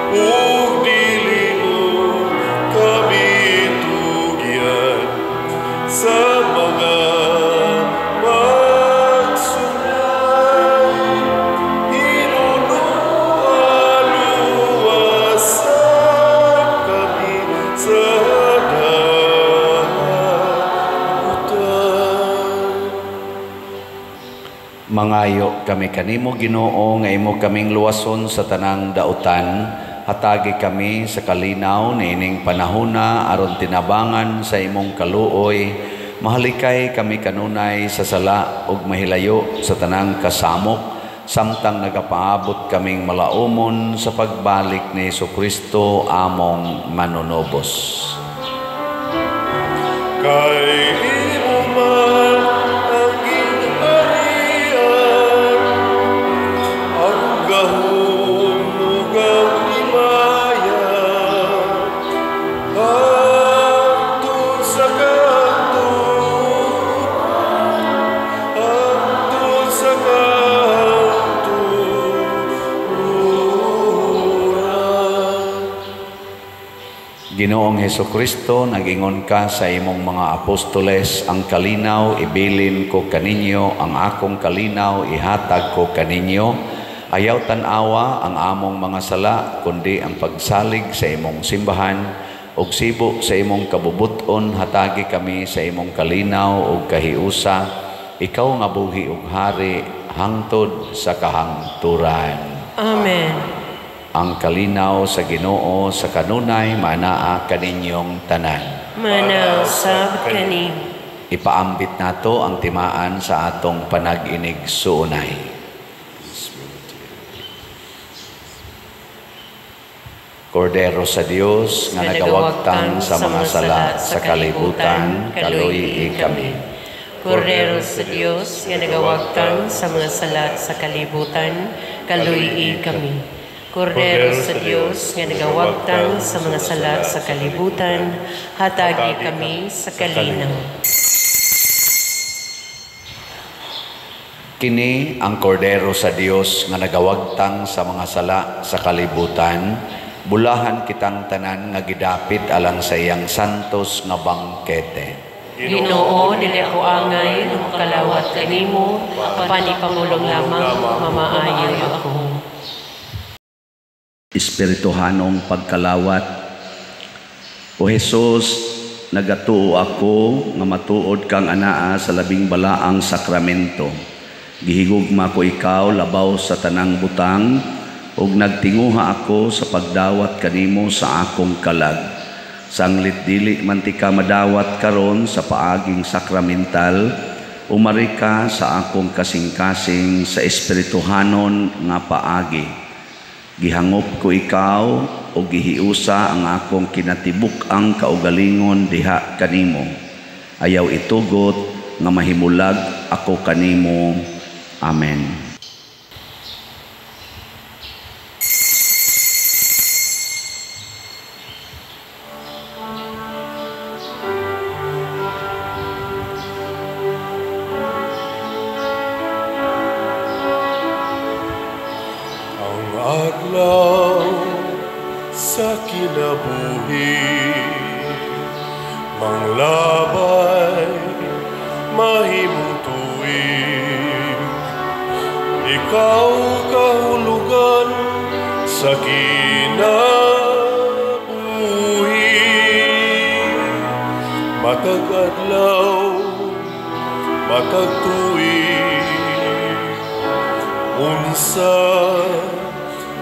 Ug dili mo kami tugyan sa mga magsulay, hinunuan luwasan kami sa dautan. Mangayo kami kanimo, Ginoo, nga imo kaming luwason sa tanang dautan. Hatagi kami sa kalinaw niining panahona aron tinabangan sa imong kaluoy. Mahalikay kami kanunay sa sala ug mahilayo sa tanang kasamok, samtang nagapaabot kaming malaumon sa pagbalik ni Hesukristo among manunubos. Kay imo man ang gingharian, ang gahom ug ang himaya, hangtod sa kahangturan, hangtod sa kahangturan. Ginoong Hesukristo, nag-ingon ka sa imong mga apostoles, ang kalinaw ibilin ko kaninyo, ang akong kalinaw ihatag ko kaninyo. Ayaw tan-awa ang among mga sala, kundi ang pagsalig sa imong simbahan ug sibo sa imong kabubut-on, hatagi kami sa imong kalinaw ug kahiusa. Ikaw nga buhi ug hari hangtod sa kahangturan. Amen. Ang kalinaw sa Ginoo sa kanunay manaa kaninyong tanan. Manaw sab kanin. Ipaambit nato ang timaan sa atong panag-inig suunay. Kordero sa Dios nga nagawagtang sa mga sala sa kalibutan, kaluyi kami. Kordero sa Dios nga nagawagtang sa mga sala sa kalibutan, kaluyi kami. Kordero sa Dios nga nagawagtang sa mga sala sa kalibutan, hatagi kami sa kalinaw. Kini ang Kordero sa Dios nga nagawagtang sa mga sala sa kalibutan, bulahan kitang tanan nga gidapit alang sa iyang santos nga bangkete. Ginoo, dili ako angay nga makalawat kanimo, apan ipamulong lamang mamaayo ako. Espirituhanong pagkalawat. O Hesus, nagatuo ako nga matuod kang anaa sa labing balaang sakramento. Gihigugma ko ikaw labaw sa tanang butang, ug nagtinguha ako sa pagdawat kanimo sa akong kalag. Sanglit dili man ti ka madawat karon sa paaging sakramental, umari ka sa akong kasing-kasing sa espirituhanon nga paagi. Gihangop ko ikaw o gihiusa ang akong kinatibuk-ang kaugalingon diha kanimo. Ayaw itugot nga mahimulag ako kanimo. Amen. Ang adlaw sa kinabuhi, manglabay, mahimong tuig. Ikaw kahulugan sa kinabuhi, matag adlaw, matag tuig. Unsa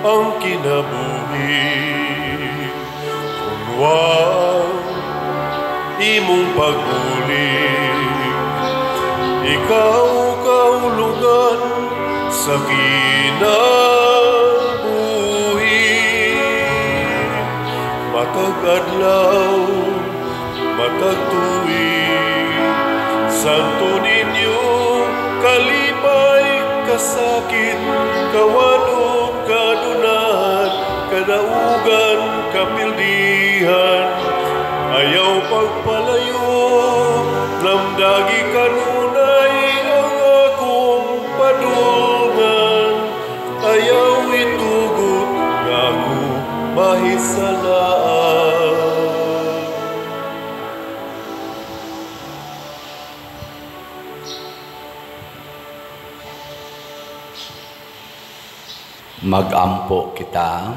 ang kinabuhi kung wa imong pagbulig? Ikaw kahulugan sa kinabuhi, matag adlaw, matag tuig. Santo Niño, kalipay, kasakit, kawanon, kadunahan, kadaugan, kapildihan. Ayaw pagpalayo, lamdagi kanunay ang akong padulngan. Ayaw itugot nga ako mahisalaan. Magampo kita.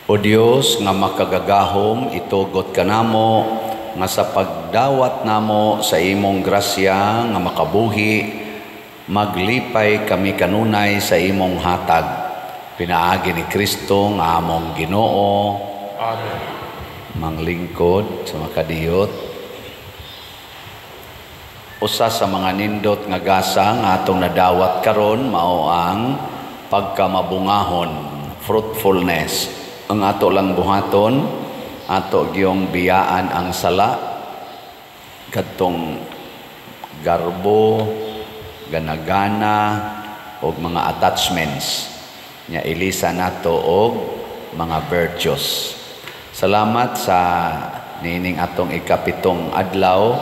O Dios nga makagagahom, itugot kanamo nga sa pagdawat namo sa imong grasya nga makabuhi, maglipay kami kanunay sa imong hatag. Pinaagi ni Kristo nga among Ginoo. Amen. Manglingkod sa makadiyot. Usa sa mga nindot nga gasa nga atong nadawat karon mao ang pagkamabungahon, fruitfulness. Ang ato lang buhaton, ato giyong biyaan ang sala, kadtong garbo, ganagana og mga attachments nya ilisa nato og mga virtues. Salamat sa niining atong ikapitong adlaw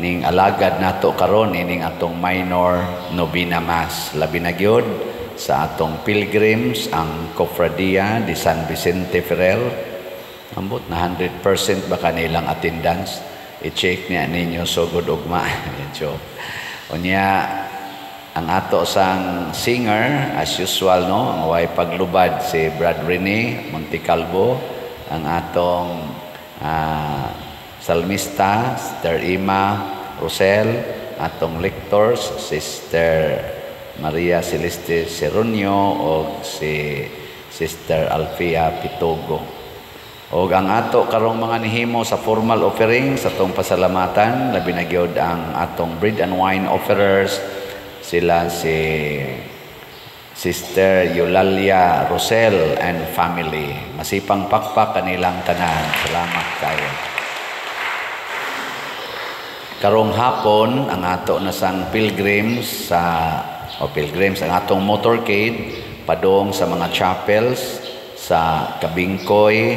ning alagad nato karon niining atong minor novena mass. Labi na gyud sa atong pilgrims ang Cofradia de San Vicente Ferrer. Ambot na 100% ba kanilang attendance? I-check niya ninyo sugod ugma. Joke. Unya Ang ato sang singer, as usual, no, ang way paglubad, si Brad Rene Montecalvo. Ang atong salmista, Sister Ima Rosel. Atong lectors, Sister Maria Celeste Seronio o si Sister Alfia Pitogo. Og ang ato karong mga nihimo sa formal offering sa atong pasalamatan, labi na gyud ang atong bread and wine offerers, sila si Sister Eulalia Rosel and family. Masipang pakpak kanilang tanan. Salamat kayo. Karong hapon, ang ato na sang pilgrims sa o pilgrims, ang atong motorcade padong sa mga chapels sa Kabingkoy,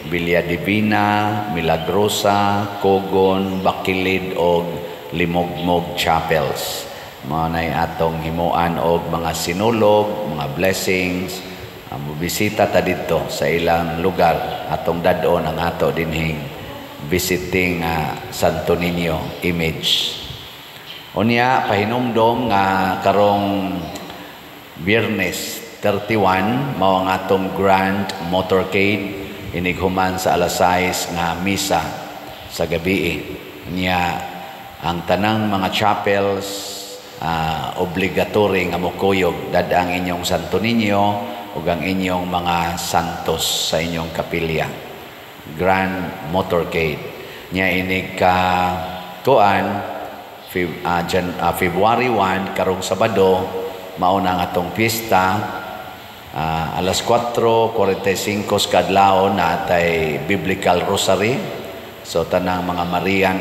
Villa Divina, Milagrosa, Kogon, Bakilid og Limogmog Chapels. Mao nay atong himuan og mga sinulog, mga blessings. Mobisita ta didto sa ilang lugar. Atong dad-on ang ato dinhing visiting Santo Niño image. Unya, pahinumdom nga karong Biyernes 31 mao ang atong grand motorcade inighuman sa alas 6 nga misa sa gabi. Nya ang tanang mga chapels obligatory nga mokuyog, dad ang inyong Santo Niño ug ang inyong mga santos sa inyong kapilya. Grand motorcade. Nya inig ka kuan February 1, karong Sabado, mao na ang atong piyesta, alas 4:45 sa kadlawon na atay biblical rosary. So tanang mga Marian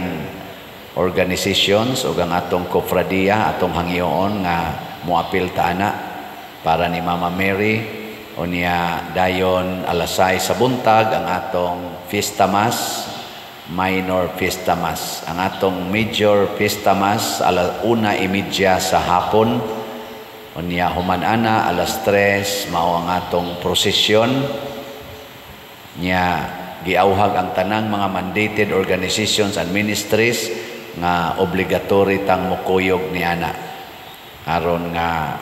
organizations ug ang atong kofradia, atong hangyoon nga moapil ta ana para ni Mama Mary. Unya dayon alas 6 sa buntag ang atong fiesta mass, minor fiesta mass. Ang atong major fiesta mass alas 1:30 sa hapon. Unya human ana alas 3 mao ang atong prosesyon. Nya giauhag ang tanang mga mandated organizations and ministries nga obligatory tang mokuyog ni ana aron nga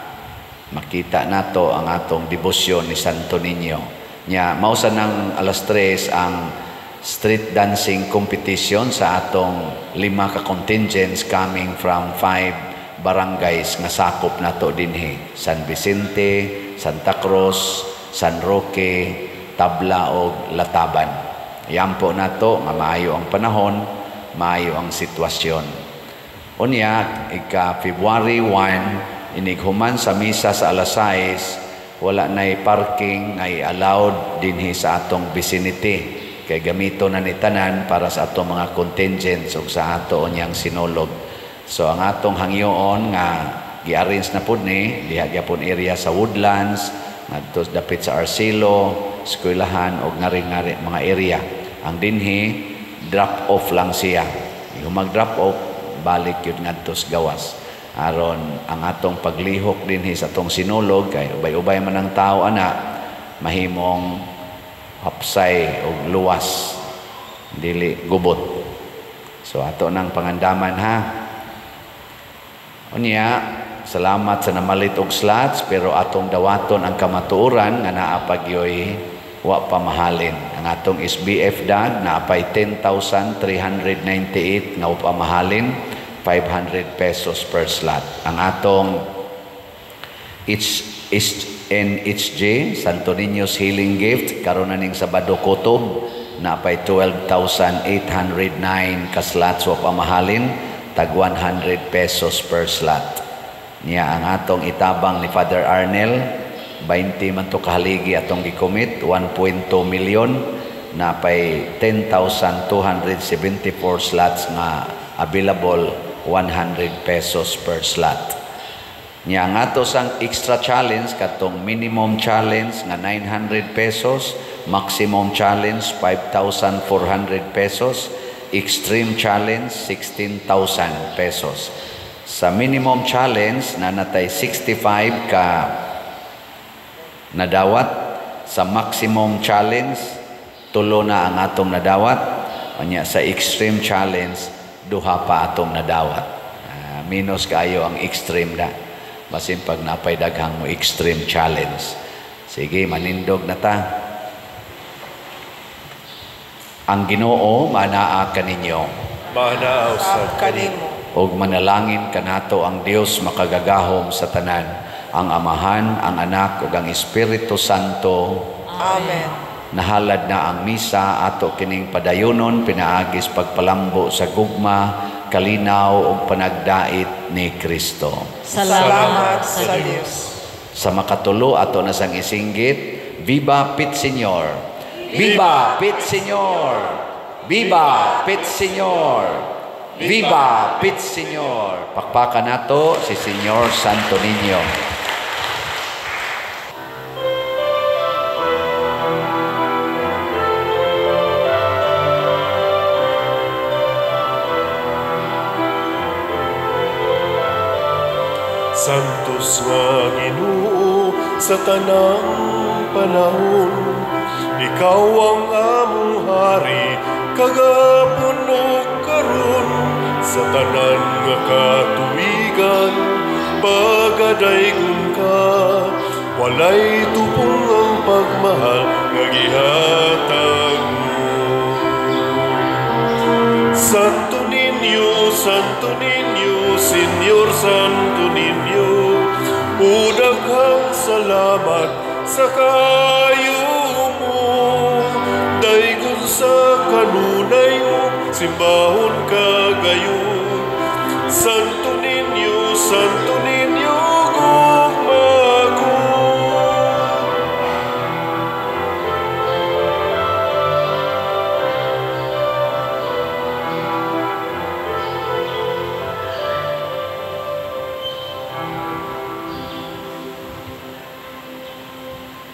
makita nato ang atong debosyon ni Santo Niño. Nya mao sa nang alas 3 ang street dancing competition sa atong 5 ka contingents coming from 5 barangays nga sakop nato dinhi: San Vicente, Santa Cruz, San Roque, Tabla og Lataban. Yampo nato nga maayo ang panahon, maayo ang sitwasyon. Unya ika February 1, inighuman sa misa sa alas 6, wala nay parking ay allowed dinhi sa atong vicinity kay gamito na ni tanan para sa atong mga contingents ug sa ato unyang sinulog. So ang atong hangyoon nga gi-arrange na pud ni diha gyapon area sa Woodlands ngadto dapit sa Arcelo, eskwelahan og ngari-ngari mga area. Ang dinhi drop off lang siya. Yung mag-drop off, balik yun ngadto sa gawas. Aron ang atong paglihok dinhi sa atong sinulog kay ubay-ubay man ang tao ana, mahimong hapsay og luwas, dili gubot. So ato nang pangandaman ha. Unya, salamat sa namalit og slots, pero atong dawaton ang kamatuoran nga naa pa gyoy wa pa mahalin. Ang atong SBF dag naa pay 10,398 nga wa pa mahalin, 500 pesos per slot. Ang atong HNHG, Santo Niño's Healing Gift, karon na ning Sabado kutob, naa pay 12,809 ka slots wa pa mahalin, tag 100 pesos per slot. Niya ang atong itabang ni Father Arnel, 20 man to kahaligi atong gi-commit, 1.2 million, naa pay 10,274 slots nga available, 100 pesos per slot. Niya ang ato sang extra challenge, katong minimum challenge nga 900 pesos, maximum challenge 5,400 pesos, extreme challenge 16,000 pesos. Sa minimum challenge nanatay 65 ka nadawat, sa maximum challenge tulo na ang atong nadawat, unya sa extreme challenge duha pa atong nadawat. Minus kayo ang extreme na. Basin pag napay daghang mo extreme challenge. Sige, manindog na ta. Ang Ginoo manaa kaninyo. Maanaa usab Usab kanimo. Og manalangin kanato ang Dios makagagahom sa tanan, ang Amahan, ang Anak ug ang Espiritu Santo. Amen. Nahalad na ang misa, ato kining padayonon pinaagis pagpalambo sa gugma, kalinaw ug panagdait ni Kristo. Salamat sa Dios. Sa makatulo ato na sang isinggit, Viva Pit Señor! Viva Pit Señor! Viva Pit Señor! Viva Pit Señor! Pakpakan nato si Señor Santo Niño. Santos nga Ginoo sa tanang panahon, ikaw ang among hari kagapon ug karon, sa tanan nga katuigan pagadaygon ka, walay tupong ang pagmahal nga gihatag mo. Santo Niño, Santo Niño, Señor Santo Niño, o daghang salamat sa kayo mo. Daygon sa kanunay ug simbahon ka gayon. Santo Niño, Santo